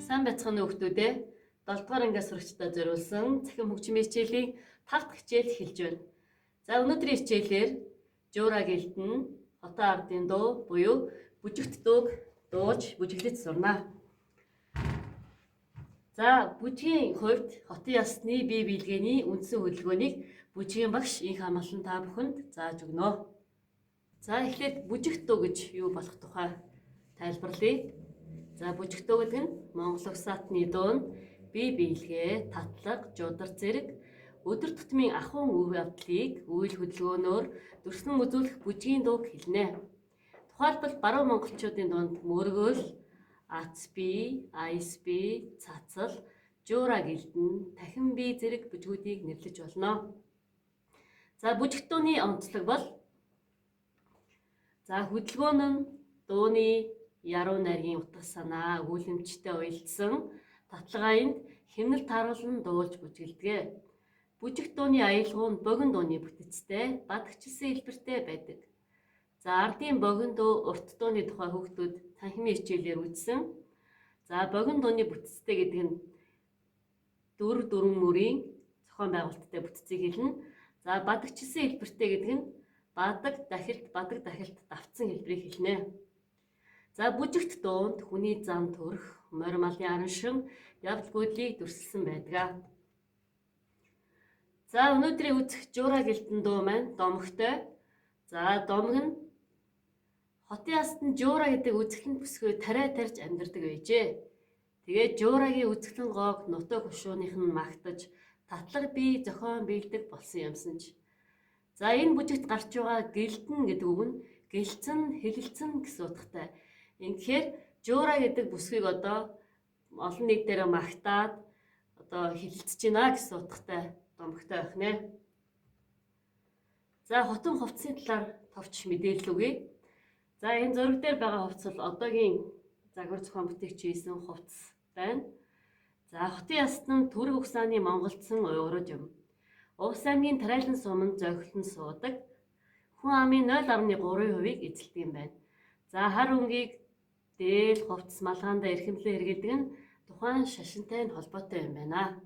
Сайн байцгаана уу хүмүүдээ. 7 дугаар ангиас сурагчдад зориулсан цахим хөгжмийн хичээлийн 5 дахь хичээл эхэлж байна. За өнөөдрийн хичээлээр Жуура гэлтэн Хотон ардын дуу буюу бүжигт дууг дууж бүжиглэж сурнаа. За бүжгийн хувьд хотын ясны бие биелгээний үндсэн хөдөлгөөнийг бүжгийн багш инх амгалан та бүхэнд зааж өгнө. За эхлээд бүжигт дуу гэж юу болох тухай тайлбарлая. За бүжигт дуу гэдэг нь Монгол угсаатны дуу нь бие биелгээ, татлага, жудар зэрэг өдөр тутмын ахуйн үйл явдлыг үйл хөдөлгөөнөөр дүрслэн үзүүлэх бүжгийн дууг хэлнэ. Тухайлбал баруун монголчуудын дунд мөргөл, ац бие, айс бие, цацал, жуура гэлдэн, тахин бие зэрэг бүжгүүдийг нэрлэж болно. За бүжигт дууны онцлог бол за хөдөлгөөн нь дууны яруу найргийн утга санаа өгүүлэмжтэй уялдсан татлагаанд хэмнэл тааруулан дуулж бүжгэлдэг. Бүжигт дууны аялгау нь богино дууны бүтэцтэй, бадагчилсан хэлбэртэй байдаг. За ардын богино дуу, урт дууны тухай хүүхдүүд танхимын хичээлээр үзсэн. За богино дууны бүтэцтэй гэдэг нь 4 4 мөрийн зохион байгуулалттай бүтцийг хэлнэ. За бадагчилсан хэлбэртэй гэдэг нь бадаг дахилт, бадаг дахилт давтсан хэлбэрийг хэлнэ. За бүжигт дуунд хүний зам төрх, морь малын араншин, явдал гүйдлийг дүрсэлсэн байдаг. За өнөөдрийн үзэх Жуура гэлтэн дуу маань домогтой. За домог нь хотын яст нь Жуура гэдэг үзэсгэлэн бүсгүй тариа тарьж амьдардаг байжээ. Тэгээд Жуурагийн үзэсгэлэн гоог нутаг хушууных нь магтаж татлага бие зохион биелдэг болсон юмсан ч. За энэ бүжигт гарч байгаа гэлтэн гэдэг үг нь гэлцэн, хэлэлцэн гэсэн утгатай. Ингэхээр Жуура гэдэг бүсгийг одоо олон нийт дээр магтаад одоо хэлэлцэж байна гэсэн утгатай домогтой байх нэ. За хотон хувцсны талаар товч мэдээлэл өгье. За энэ зураг дээр байгаа хувцас бол одоогийн загвар зохион бүтээгч хийсэн хувцас байна. За хотын яст нь түрэг угсааны монголцсон уйгурж юм. Увс аймгийн Тарайлан суманд зохилон суудаг. Хүн амын 0.3%-ийг эзэлдэг юм байна. За хар өнгийг дээл хувцас малгаандаа эрхэмлэн хэрэглэдэг нь тухайн шашинтай нь холбоотой юм байна.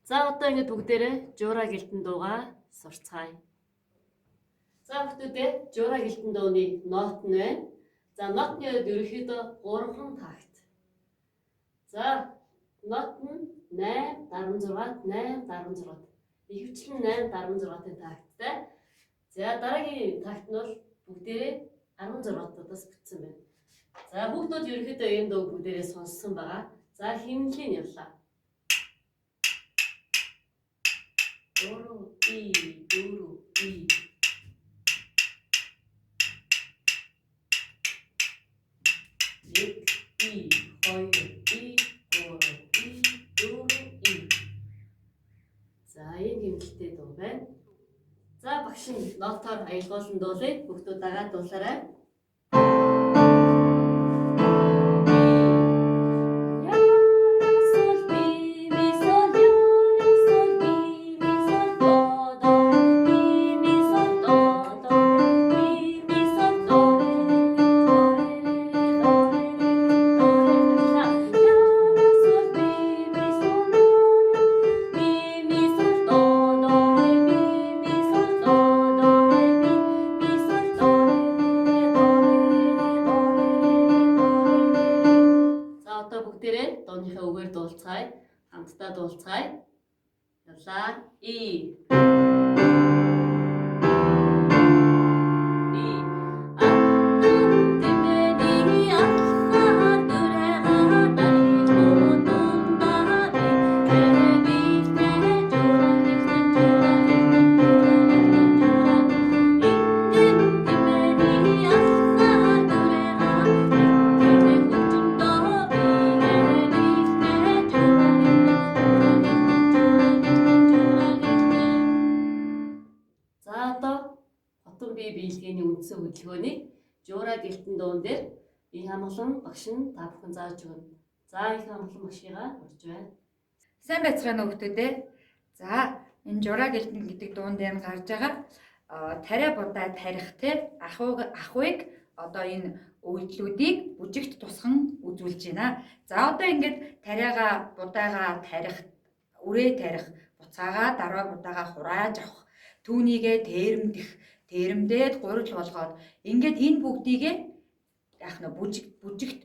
За одоо ингэ бүгдээрээ Жуура гэлтэн дуугаа сурцгаая. За хүүхдүүдээ Жуура гэлтэн дууны нот нь байна. За нотны хувьд ерөнхийдөө 3 такт. За нот нь 8 16 8 16. Ихэвчлэн 8 16-ын такттай. За дараагийн такт нь бол бүгдээрээ 16-аас бүтсэн байна. За хүүхдүүд ерөнхийдөө энэ дууг бүгдээрээ сонссон байгаа. За химнэлийн явлаа. 3 2 4 2 1 2 2 2 3 2 4 2. За ийм хэмнэлтэй дуу байна. За багш нь нотоор аялгуулсан дуулыг хүүхдүүд дагаад дуулаарай. За одоо бүгдээрээ дууныхаа үгээр дуулцгаая. Хамтдаа дуулцгаая. Явлаа. И. Би. Аттан тэмээний алхаа дүрэга дариж гудамдаа би гэрэбилтэй жуура гэлтэн жуура гэлтэн жуура гэлтэн жуура ингэн тэмээний алхаа дүрэга ингэн хөгжимдөө би гэрэбилтэй жуура гэлтэн жуура гэлтэн жуура гэлтэн жуура гэлтэн. За одоо хотон бие биелгээний үндсэн хөдөлгөөнийг Жуура гэлтэн дуун дээр инх амгалан багш нь та бүхэн зааж өгнө. За инх амгалан багшигаа урьж байна. Сайн байцгаана уу хүмүүдээ. За Энэ Жураа гэлтэн гэдэг дуун дээр нь гарч байгаа тариа будаа тарих те ахуйг одоо энэ үйлдэлүүдийг бүжигт тусган үзүүлж байна. За одоо ингээд тариагаа будаага тарих, үрээ тарих, буцаагаа дарваа будаага хурааж авах, түүнийгээ тээрэмдэх, тээрэмдээд гурил болгоод ингээд энэ бүгдийгээ яах нь бүжигт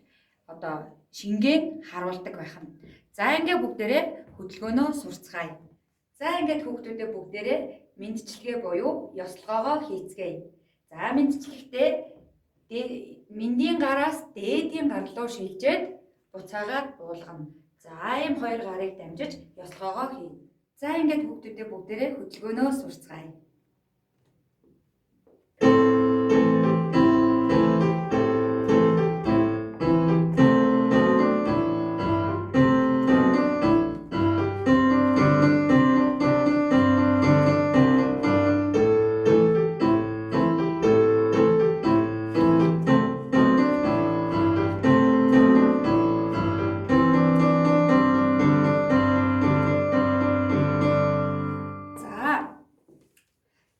одоо шингээн харуулдаг байх нь. За ингээд бүгдээрээ хөдөлгөөнөө сурцгаая. За ингээд хүүхдүүдээ бүгдээрээ мэндчилгээ буюу ёслогоогоо хийцгээе. За мэндчлэхдээ мэндийн гараас дээдийн гар руу шилжээд буцаагаад буулгана. За ийм хоёр гарыг дамжиж ёслогоогоо хий. За ингээд хүүхдүүдээ бүгдээрээ хөдөлгөөнөө сурцгаая.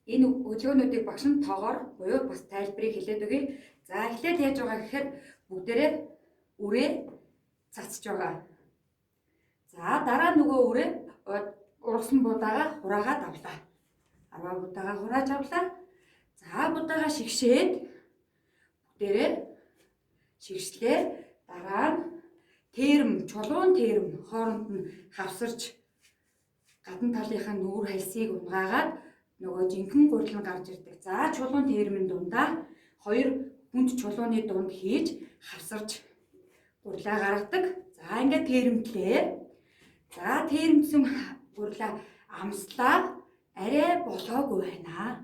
Энэ хөдөлгөөнүүдийг багш нь тоогоор буюу бас тайлбарыг хэлээд өгье. За эхлээд яаж байгаа гэхээр бүгдээрээ үрээ цацж байгаа. За дараа нөгөө үрээ ургасан будаага хураагаад авлаа. Арваа будаага хурааж авлаа. За будаага шигшээд бүгдээрээ шигшлээ. Дараа нь терэм, чулуун терэм хооронд нь хавсарч гадна талынхаа нүүр хальсыг унгаагаад нөгөө жинхэнэ гурил нь гарч ирдэг. За чулуун тэрмэн дундаа хоёр хүнд чулууны дунд хийж хавсарч гурлаа гаргадаг. За ингээд тэрэмтлээ. За тэрэмдсэн гурлаа амслаа арай болоогүй байна.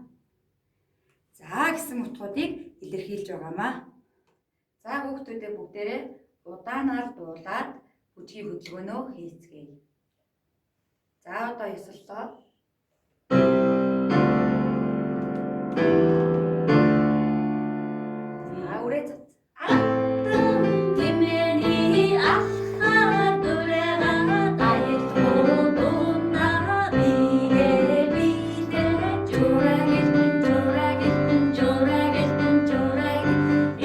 За гэсэн утгуудыг илэрхийлж байгаамаа. За хүүхдүүдээ бүгдээрээ удаанаар дуулаад бүжгийн хөдөлгөөнөө хийцгээе. За одоо ёслолоо. За үрээ цац. Тэмээний алхаа дуурайгаа аялгуу дундаа бигээ билээ жураа гэлтэн жураа гэлтэн жураа гэлтэн жураа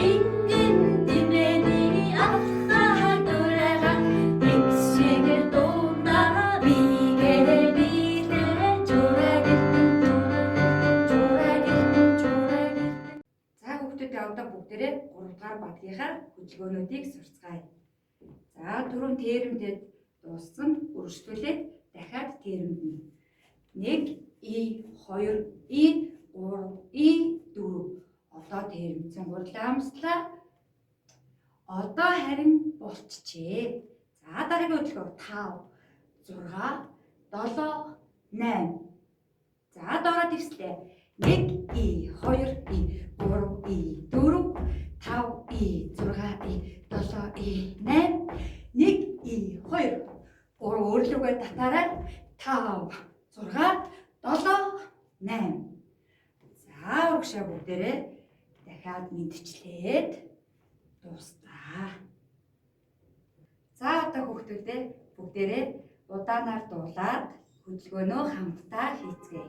ингэн тэмээний алхаа дуурайгаа тэгшиг дундаа бигээ билээ жураа гэлтэн жураа гэлтэн жураа гэлтэн. За хүүхдүүдээ одоо бүгдээрээ 3 дугаар бадгийнхаа хөдөлгөөнүүдийг сурцгаая. За түрүүн тэрэмдэд дууссан, өргөжлүүлээд дахиад тэрэмдэнэ. 1 и 2 и 3 и 4. Одоо тэрэмдсэн гурлаа амслаа. Одоо харин болчихжээ. За дараагийн хөдөлгөөн 5 6 7 8. За доороо дэвслээ. 1 и 2 и 3 и 4 5 и 6 и 7 и 8 1 и 2 3 өөрлөгөө татаарай 5 6 7 8. За урагшаа бүгдээрээ дахиад мэдчлээд дуустаа. За одоо хүүхдүүдээ бүгдээрээ удаанаар дуулаад хөдөлгөөнөө хамтдаа хийцгээе.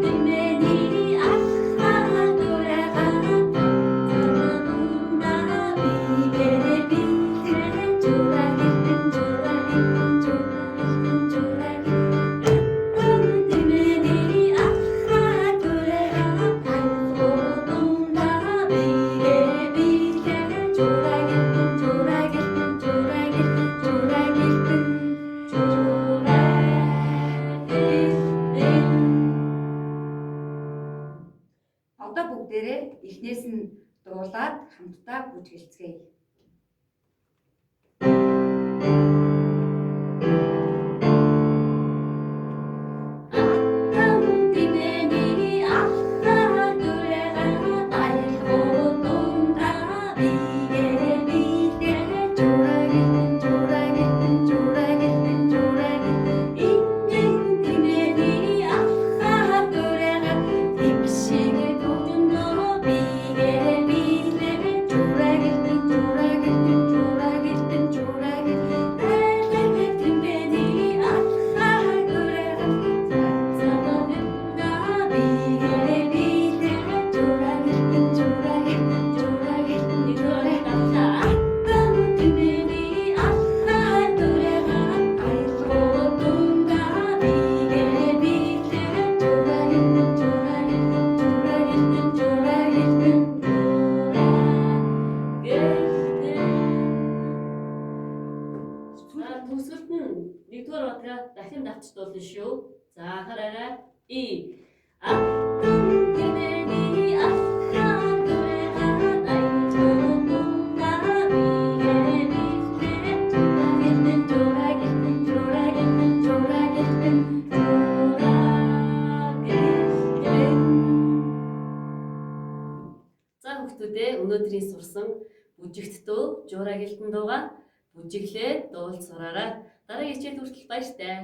Тэмээний алхаа дуурайгаа дундаа бигээ билээ жураа гэлтэн жураа гэлтэн жураа гэлтэн жураа гэлтэн тэмээний алхаа дуурайгаа аялгуу дундаа бигээ билээ жураа гэлтэн жураа гэлтэн жураа гэлтэн жураа гэлтэн жураа гэлтэн. Одоо бүгдээрээ эхнээс нь дуулаад хамтдаа бүжгэлцгээе. Атан тэмээний алхаа дуурайгаа аялгуу дундаа бигээ билээ жураа гэлтэн жураа гэлтэн жураа гэлтэн жураа гэлтэн ингэн тэмээний алхаа дуурайгаа тэгшиг дүндөө бигээ билээ жураа гэлтэн Төгсгөлд нь нэгдүгээр удаа дахин давч дуулна шүү. За анхаараарай. И алтан гэрмэний алхаар гүрэхад аюулгүй наригэ бэлээ. Жураа гэлтэн жураа гэлтэн жураа гэлтэн жураа гэлтэн жураа гэлтэн. За хүүхдүүдээ өнөөдрийн сурсан бүжигт дуу, жураа гэлтэн дуугаа бүжиглээ дуулж сураарай. Дараагийн хичээл хүртэл баяртай.